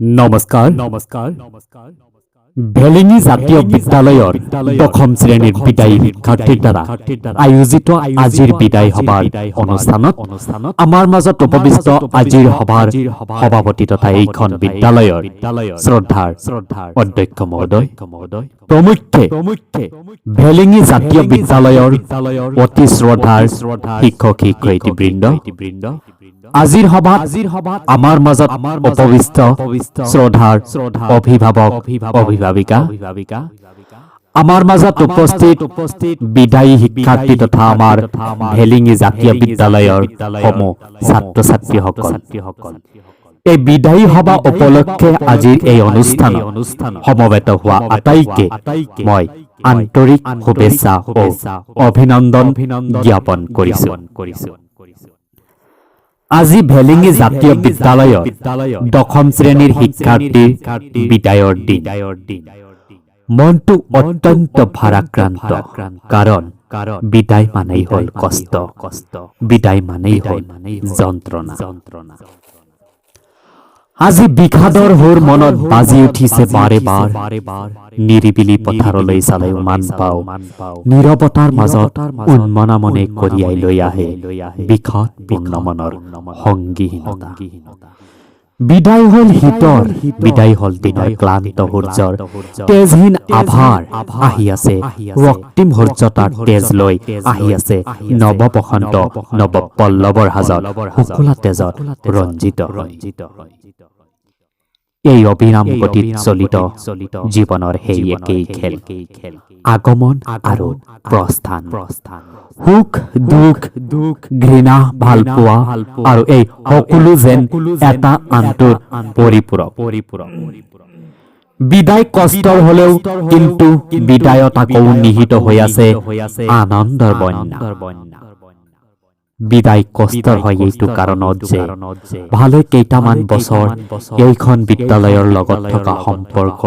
নমস্কাৰ নমস্কাৰ। ভেলেঙী জাতীয় বিদ্যালয়ৰ দশম শ্ৰেণীৰ বিদায়ী শিক্ষাৰ্থীৰ দ্বাৰা আয়োজিত আজিৰ বিদায় সভাৰ অনুষ্ঠানত আমাৰ মাজত উপবিষ্ট আজিৰ সভাৰ সভাপতি তথা এইখন বিদ্যালয়ৰ শ্ৰদ্ধাৰ অধ্যক্ষ মহোদয় প্ৰমুখ্যে ভেলেঙী জাতীয় বিদ্যালয়ৰ অতি শ্ৰদ্ধাৰ শিক্ষক শিক্ষয়িত্ৰীবৃন্দ, আজিৰ সভাত আমাৰ মাজত উপবিষ্ট শ্ৰদ্ধাৰ অভিভাৱক অভিভাৱিকা, আমাৰ মাজত উপস্থিত বিদায়ী শিক্ষাৰ্থী তথা আমাৰ ভেলিঙি জাতীয় বিদ্যালয়ৰ সমূহ ছাত্ৰ ছাত্ৰীসকল, এই বিদায়ী সভা উপলক্ষে আজিৰ এই অনুষ্ঠানত সমবেত হোৱা আটাইকে মই আন্তৰিক শুভেচ্ছা ও অভিনন্দন জ্ঞাপন কৰিছো। আজি ভেলিঙি জাতীয় বিদ্যালয়ৰ দশম শ্ৰেণীৰ শিক্ষাৰ্থীৰ বিদায়ৰ দিন। মনটো অত্যন্ত ভাৰাক্ৰান্ত, কাৰণ বিদায় মানেই হ'ল কষ্ট, বিদায় মানেই হ'ল যন্ত্ৰণা। আজি বিষাদৰ সুৰ মনত বাজি উঠিছে বাৰে বাৰ। নিৰিবিলি পথাৰলৈ চালে উমান পাওঁ, নীৰৱতাৰ মাজত উন্মনা মনে কঢ়িয়াই লৈ আহে বিষাদপূৰ্ণ মনৰ সংগীহীনতা। বিদায় হ'ল শীতৰ, বিদায় হ'ল দিনৰ ক্লান্ত সূৰ্যৰ তেজহীন আভাৰ। আহি আছে ৰক্তিম সূৰ্য, তাৰ তেজ লৈ আহি আছে নৱ বসন্ত, নৱ পল্লৱৰ সাজত শুকুলা তেজত ৰঞ্জিত হৈ। এই অবিৰাম গতিত চলিত জীৱনৰ সেই একেই খেল, আগমন আৰু প্ৰস্থান, সুখ দুখ, ঘৃণা ভালপোৱা আৰু এই সকলো যেন এটা আনটোৰ পৰিপূৰক। বিদায় কষ্টৰ হলেও কিন্তু বিদায়ত আকৌ নিহিত হৈ আছে আনন্দৰ বন্যা। বিদায় কষ্টৰ হয় এইটো কাৰণত যে ভালে কেইটামান বছৰ এইখন বিদ্যালয়ৰ লগত থকা সম্পৰ্ক,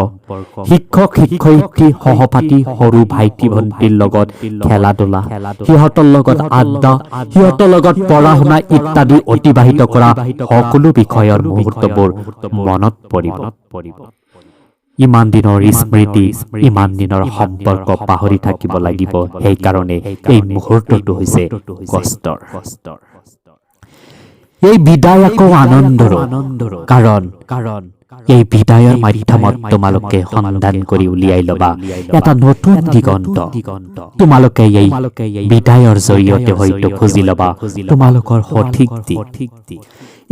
শিক্ষক শিক্ষয়িত্ৰী, সহপাঠী, সৰু ভাইটি ভণ্টিৰ লগত খেলা ধূলা, সিহঁতৰ লগত আড্ডা, সিহঁতৰ লগত পঢ়া শুনা ইত্যাদি অতিবাহিত কৰা সকলো বিষয়ৰ মুহূৰ্তবোৰ মনত পৰিব। ইমান দিনৰ স্মৃতি, ইমান দিনৰ সম্পৰ্ক পাহৰি থাকিব লাগিব। সেইকাৰণে এই মুহূৰ্তটো হৈছে কষ্টৰ। এই বিদায় আকৌ আনন্দৰো, কাৰণ এই বিদায়ৰ মাধ্যমত তোমালোকে সন্ধান কৰি উলিয়াই ল'বা এটা নতুন দিগন্ত। তোমালোকে এই বিদায়ৰ জৰিয়তে হয়তো খুজি ল'বা তোমালোকৰ সঠিক দিশ।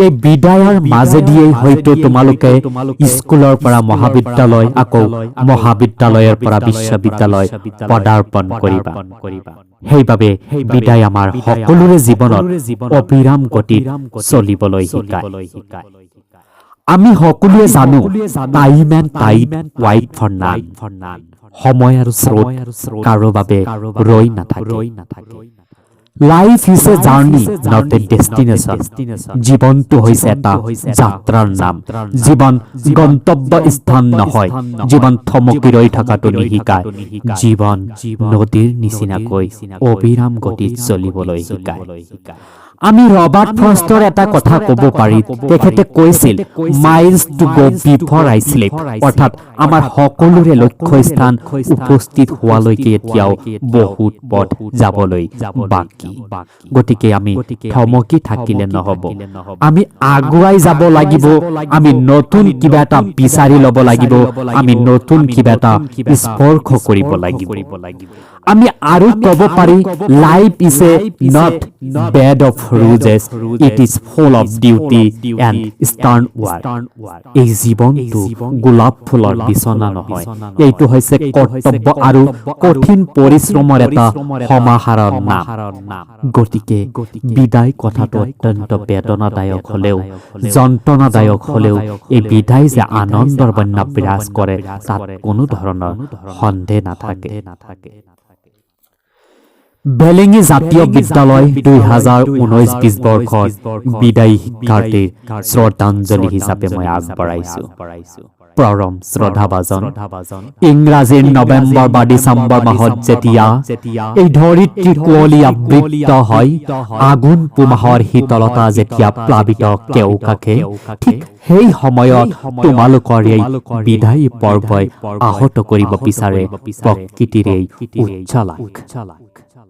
এই বিদায়ৰ মাজেদিয়েই হয়তো তোমালোকে স্কুলৰ পৰা মহাবিদ্যালয়, আকৌ মহাবিদ্যালয়ৰ পৰা বিশ্ববিদ্যালয় পদাৰ্পণ কৰিবা। সেইবাবে বিদায় আমাৰ সকলোৰে জীৱনত অবিৰাম গতিত চলিবলৈ শিকায়। আমি সকলোৱে জানো, "Time and tide wait for none." সময় আৰু স্ৰোত কাৰো বাবে ৰৈ নাথাকে। "Life is a journey, not a destination." জীৱনটো হৈছে এটা যাত্ৰাৰ নাম। জীৱন গন্তব্য স্থান নহয়। জীৱন থমকি ৰৈ থকাটো নিশিকায়। জীৱন নদীৰ নিচিনাকৈ অবিৰাম গতিত চলিবলৈ শিকায়। আমি ৰবাৰ্ট ফ্ৰষ্টৰ এটা কথা ক'ব পাৰি। তেখেতে কৈছিল, "Miles to go before I sleep." অৰ্থাৎ আমাৰ সকলোৰে লক্ষ্য স্থান উপস্থিত হোৱালৈকে এতিয়াও বহুত পথ যাবলৈ বাকী। গতিকে আমি থমকি থাকিলে নহ'ব, আমি আগুৱাই যাব লাগিব। আমি নতুন কিবা এটা বিচাৰি ল'ব লাগিব, আমি নতুন কিবা এটা স্পৰ্শ কৰিব লাগিব। আমি আৰু ক'ব পাৰি, "Life is a not bed of roses, it is full of duty and stern work." এই জীৱনটো গোলাপ ফুলৰ বিচনা নহয়, এইটো হৈছে কৰ্তব্য আৰু কঠিন পৰিশ্ৰমৰ এটা সমাহাৰৰ নাম। গতিকে বিদায় কথাটো অত্যন্ত বেদনাদায়ক হলেও, যন্ত্ৰণাদায়ক হলেও, এই বিদায় যে আনন্দৰ বন্যা বিৰাজ কৰে, তাত কোনো ধৰণৰ সন্দেহ নাথাকে। বেলেঙী জাতীয় বিদ্যালয় 2019-20 বৰ্ষৰ বিদায়ী শিক্ষাৰ্থীৰ শ্ৰদ্ধাঞ্জলি হিচাপে মই আগবঢ়াইছো। পৰম শ্ৰদ্ধাভাজন, ইংৰাজীৰ নৱেম্বৰ বা ডিচেম্বৰ মাহত যেতিয়া এই ধৰিত্ৰী কুঁৱলী আবৃত হয়, আঘোণ পুহ মাহৰ শীতলতা যেতিয়া প্লাৱিত কেওকাষে, ঠিক সেই সময়ত তোমালোকৰ এই বিদায়ী পৰ্বই আহত কৰিব বিচাৰে প্ৰকৃতিৰ এই উচ্ছ্বাস,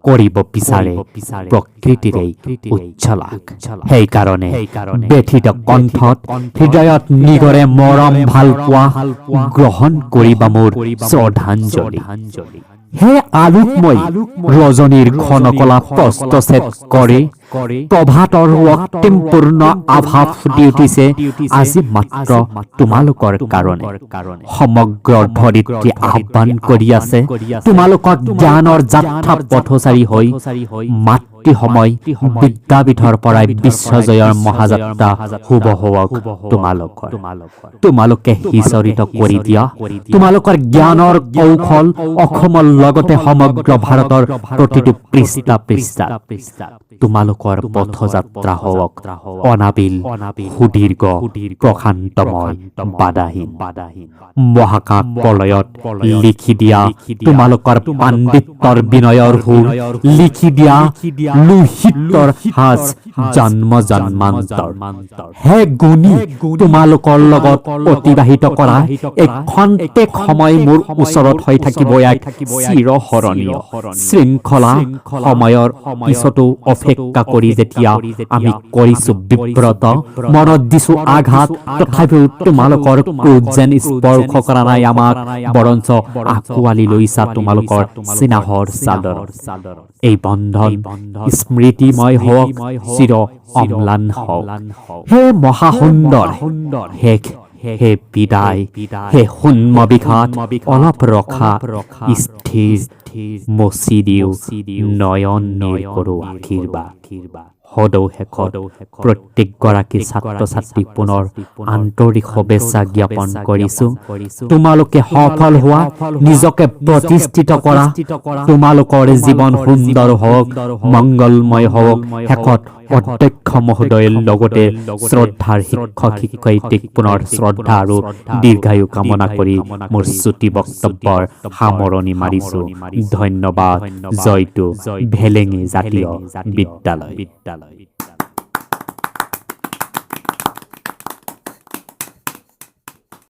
কৰিব বিচাৰে প্ৰকৃতিৰ এই উচ্ছ্বাস। সেইকাৰণে ব্যথিত কণ্ঠত হৃদয়ত নিগৰে মৰম ভালপোৱা গ্ৰহণ কৰিবা মোৰ শ্ৰদ্ধাঞ্জলি। হে আলোকময় ৰজনীৰ ঘনকলা প্ৰস্থচ্ছেদ কৰে প্ৰভাতৰ ৰক্তিমপূৰ্ণ আভা ফুটি উঠিছে আজি মাত্ৰ তোমালোকৰ কাৰণে। সমগ্ৰ ধৰিত্ৰী আহ্বান কৰি আছে তোমালোকক জ্ঞানৰ যাত্ৰা পথচাৰী হৈ মাতৃ সময় বিদ্যাপীঠৰ পৰাই বিশ্বজয়ৰ মহাযাত্ৰা শুভ হওক তোমালোকৰ। তোমালোকে সিঁচৰিত কৰি দিয়া তোমালোকৰ জ্ঞানৰ কৌশল অসমৰ লগতে সমগ্ৰ ভাৰতৰ প্ৰতিটো পৃষ্ঠা পৃষ্ঠা। তোমালোকৰ পথযাত্ৰা হওক অনাবিল, সুদীৰ্ঘ, প্ৰশান্তময়, বাধাহীন। মহাকাশ প্ৰলয়ত লিখি দিয়া তোমালোকৰ পাণ্ডিত্যৰ বিনয়ৰ সুৰ, লিখি দিয়া লোহিতৰ সাজ জন্ম জন্মান্তৰ। হে গুণী, তোমালোকৰ লগত অতিবাহিত কৰা এই খন্তেক সময় মোৰ ওচৰত হৈ থাকিব এক চিৰস্মৰণীয় শৃংখলা। সময়ৰ পিছতো অপেক্ষা কৰি যেতিয়া আমি কৰিছো বিব্ৰত, মনত দিছো আঘাত, তথাপিও তোমালোকৰ ক্ৰোধ যেন স্পৰ্শ কৰা নাই আমাক, বৰঞ্চ আঁকোৱালি লৈছা তোমালোকৰ স্নেহৰ চাদৰ। এই বন্ধন স্মৃতিময় হওক, চিৰ অম্লান হওক। হে মহাসুন্দৰ শেষ, হে বিদায়, হে শূন্য বিষাদ, অলপ ৰখা, স্থিৰ মচি দিওঁ নয়ন নীৰ কৰো আশীৰ্বাদ। সদৌ শেষত প্ৰত্যেকগৰাকী ছাত্ৰ ছাত্ৰীক পুনৰ আন্তৰিক শুভেচ্ছা জ্ঞাপন কৰিছো। তোমালোকে সফল হোৱা, নিজকে প্ৰতিষ্ঠিত কৰা, তোমালোকৰ জীৱন সুন্দৰ হওক, মংগলময় হওক। শেষত অধ্যক্ষ মহোদয়ৰ লগতে শ্ৰদ্ধাৰ শিক্ষক শিক্ষয়িত্ৰীক পুনৰ শ্ৰদ্ধা আৰু দীৰ্ঘায়ু কামনা কৰি মোৰ চুটি বক্তব্যৰ সামৰণি মাৰিছো। ধন্যবাদ। জয়তু ভেলেঙী জাতীয় বিদ্যালয়।